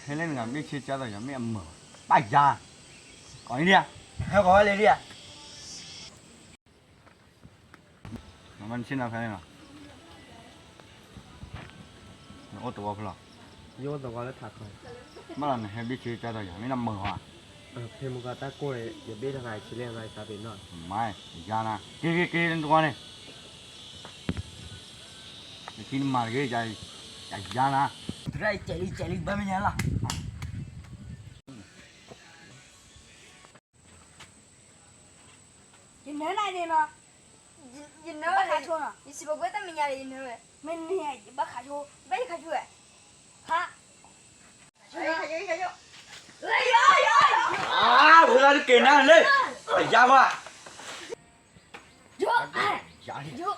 ဟဲလၢနဂၤဘ့ၣ်ဆ့ကၢ်သိးယၤ မ့ၢ်အမၢၤဘၣ်ယၤ, ကိးအံၤဒံဧါ, ဟဲကိးဝဲလံဒံဧါ, မၤဆ့ၣ်နီၤဖဲန့ၣ်လီၤ, နအိၣ်သဝီဖဲလီၤ, ယအိၣ်သဝီလၢထးခီ, ဘၣ်လီၤနဟဲဘ့ၣ်ဆ့ကၢ်သိးယၤ မ့ၢ်နမၢၤဧါ, ဖဲမုၢ်ဂီၤတၢ်ကိၢ် ယဘ့ၣ်တဂၤဆ့လ့ၣ်ဂၤသးပ့ၤနီၣ်, မၤယၤနၤ က့ၤက့ၤက့ၤနသဝီန့ၣ် နထံၣ်နမၤတဂ့ၤ, ယၤနၤ, သရၣ်အံၤကဲးလံကဲးလံ ဘၣ်မဲာ်ညါလီၤ, ယနၢနၤန့ၣ်နီၤ, ယနၢဘၣ်ခးဆိနီၤ, ယစံးပှၤကွဲးတၢ်မဲာ်ညါလၢယနၢဝဲ, မ့ၢ်န့ၣ် ယဘၣ်ခးဆိ, ဘၣ်ယခးဆိဝဲ, ဟါ ဝဲလၢတက့ၤနၤလၢ ယၤဘၣ်, ယၤလံ,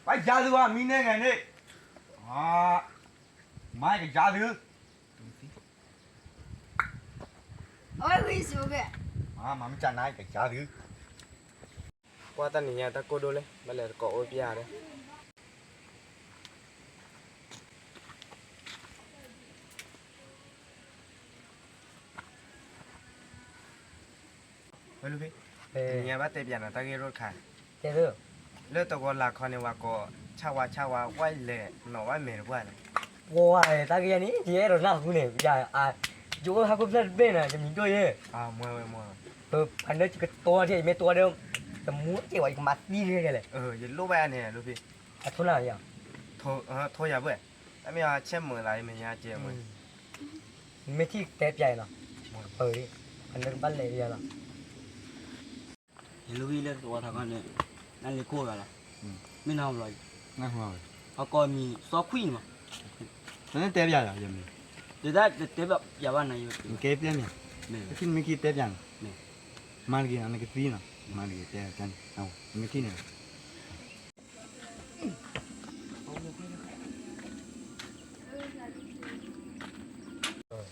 ဘၣ်ယၤသုဘၣ် မံန့ၢ်ဂၤန့ၣ်, မၤကယၤသု, မၤမ့ၢ်ကနၤကယၤသု, ကွၢ်တၢ်နံၤညါတၢ်ကိၢ်ဒိၣ်လၢ ဘၣ်လဲၤတကိးအိၣ်ပျၢ်ဒီး ဝဲလူၤဖံ, နဘၣ်တဲပျးနၤတၢ်ဂ့ၢ်ရိၣ်တခါ, လၢတဂီၤလၢ်ခီန့ၣ် ဝဲကိး ဆၣ်ဝါဆၣ်ဝါ ဝဲလဲၤနီၣ်ဝဲမဲာ်တပှၢ်လဲၣ်, ပှၤတၢ်ဂ့ၢ်န့ၣ် ယအဲၣ်ဒိးနၢ်ဟူန့ၣ်, ယအိၣ်ဟးခိၣ်ဖျၢၣ်တဘ့ၣ်န့ၣ် ယမံၤဒိၣ်ယဲ, ဖဲန့ၣ်ယကတိၤထံၣ် ယမ့ၢ်တိၤဒီး တမူက့ၤဝဲ ယကမၤသံခဲခဲလဲၣ်, ယလိၣ်ဘၣ်န့ၣ်လူၤဖံ, အထိၣ်နၢ်ယၤ, ထိယၤဘၣ်, တၢ်မ့ၢ်အဆဲးမုာ်လၢယမဲာ်ညါကဲး, မ့ၢ်ထံၣ်တဲပျးအံၤနီၤ, ပၢၤလံ, အနၢကဘၣ်လဲၤလံလီၤ, ယလူၤဖံလၢသဝီထးခီန့ၣ်, နၢ်လ့ၤခိၣ်ဂၤလီၤ, မ့ၢ်နၢ်ဟူလီၤ, ဟီၣ်ကီၢ်မံၤစီခွံန့ၣ်မး, တၢ်တဲပျးလီၤ, ယတၢ်တဲပျးဘၣ်နၤ, ကဲပျဲန့ၣ်, တထံၣ်နမ့ၢ်ခံတဲပျးန့ၣ်, မၤတဂ့ၤနီၤ နကသံနီၤ, မၤတဂ့ၤတဲန့ၣ်, မ့ၢ်ခံန့ၣ်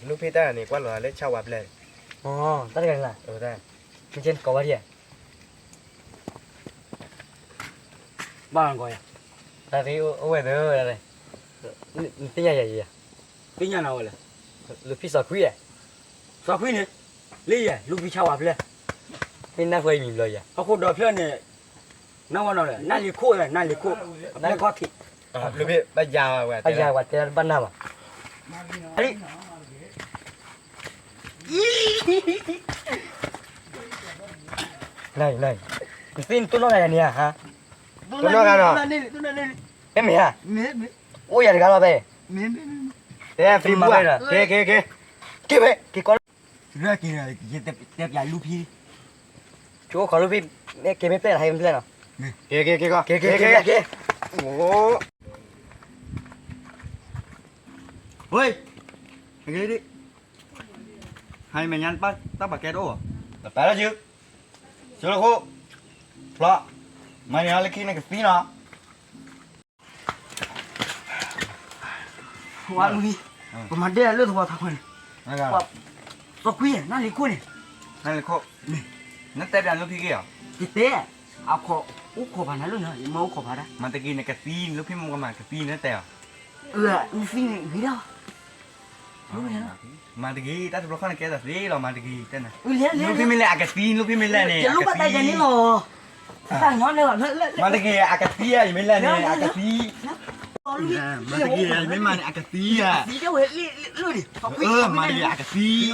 လူၤဖံတၢ်န့ၣ် ကွၢ်လီၤလၢဆၣ်ဝါဖျဲၣ်, တၢ်တဂၤန့ၣ်လီၤ, မ့ၢ်ကဲနကိးဝဲဒ်ဧါ, ဘၣ်နကိးယၤ, တၢ်သ့အိၣ်ဝဲသၢ, နသ့ၣ်ညါယၤ, သ့ၣ်ညါနၤဝဲလဲၣ်, လူၤဖံစီၤခွံဧါ, စီၤခွံန့ၣ်, လၢယဲ လူၤဖံဆၣ်ဝါဖျဲၣ်, မ့ၢ်နၢ်ဟူအမံၤဘျီယၤ, ဟီၣ်ခိၣ်ဒီဖျၢၣ်န့ၣ်, နၢ်ဝဲနီၤလဲၣ် နၢ်လ့ၤခိၣ်လဲၣ် နၢ်လ့ၤခိၣ်, အဖျဲၣ်ခီၣ်ထံး, လူၤဖံဘၣ်ယၤဝဲ, ဘၣ်ယၤဝဲတဲဘၣ်နၢ်ဘၣ်, နသ့ၣ်နတိၢ်နီၣ်ဂၤယၤန့ၣ်ဧါ, တိၢ်နီၣ်ဂၤနီၤ, မ့ၢ်မ့ၢ်ဧါ, အိၣ်ယၤတဂၤလီၤဖဲ, က့ၤက့ၤက့ၤ, က့ၤဖဲ, က့ၤကီး, တဲပျးလူၤဖံ, ကၠိခိးလူၤဖံ, မ့ၢ်က့ၤမ့ၢ်ပျဲၢ်လီၤ ဟဲမ့ၢ်ပျဲၢ်နီၤ, က့ၤက့ၤက့ၤကီး, က့ၤက့ၤက့ၤ, ဝ့ၢ်, ဟဲမဲာ်ညါတၢ်ပာ်ကဲတအိၣ်, တပာ်လၢယုၢ်, ကၠိခိၣ်, ဖျီ, မၤန့ၢ်အီၤလၢခံန့ၣ်ကသံနီၤ ဝါလူၤ, ပမၤဒဲလၢသဝီထးခီန့ၣ်, စီၤခွံ, နၢ်လ့ၤခိၣ်န့ၣ်, နၢ်လ့ၤခိၣ်, နတဲပျးလူၤဖံက့ၤဧါ, ယတဲ, အခိး, အိၣ်ခိးဖးနၤလၢနၤ ယမၢအိၣ်ခိးဖးဒၣ်, မၤတဂ့ၤနကသံ လူၤဖံမ့ၢ်ကမၤကသံနတဲအီၤ, နသံန့ၣ်ဂ့ၤလီၤ မၤတဂ့ၤ တၢ်တဘျီခီန့ၣ်ကဲတသ့လီၤ မၤတဂ့ၤ, လူၤဖံမ့ၢ်လဲၣ်အကသံ လူၤဖံမ့ၢ်လဲၣ်န့ၣ်, မၤတဂ့ၤ အကသံဧါ ယမ့ၢ်လဲၣ်န့ၣ် အကသံ, မၤတဂ့ၤ ယမ့ၢ်မၤန့ၣ် အကသံဧါ, မၤတဂ့ၤ အကသံ, ကွၢ်နီၣ်ဘၣ်ဒီး, နၤလီၤမနီၤ, နယကတိၤ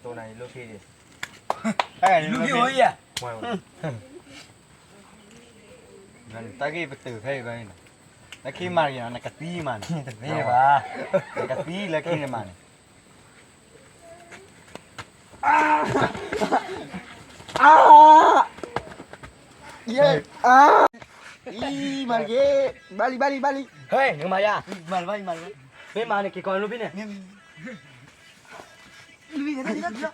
နၤယလူၤဖံဒီး, လူၤဖံဧါ တၢ်ဂ့ၢ်ပတုာ်ဖဲအံၤဘၣ်န့ၣ်, လၢခံမၤတဂ့ၤနီၤ နကသံမးန့ၣ်, တသ့ဘၣ်, နကသံလၢခံန့ၣ်မးန့ၣ်, အါ, အါ, အံၤ, မၤတဂ့ၤ, ဘၣ်လံ ဘၣ်လံ ဘၣ်လံ, ဟဲ နကမၤယၤ, မ့ၢ်မၤန့ၣ် က့ၤကိးလူၤဖံန့ၣ်, လူၤဖံန့ၣ်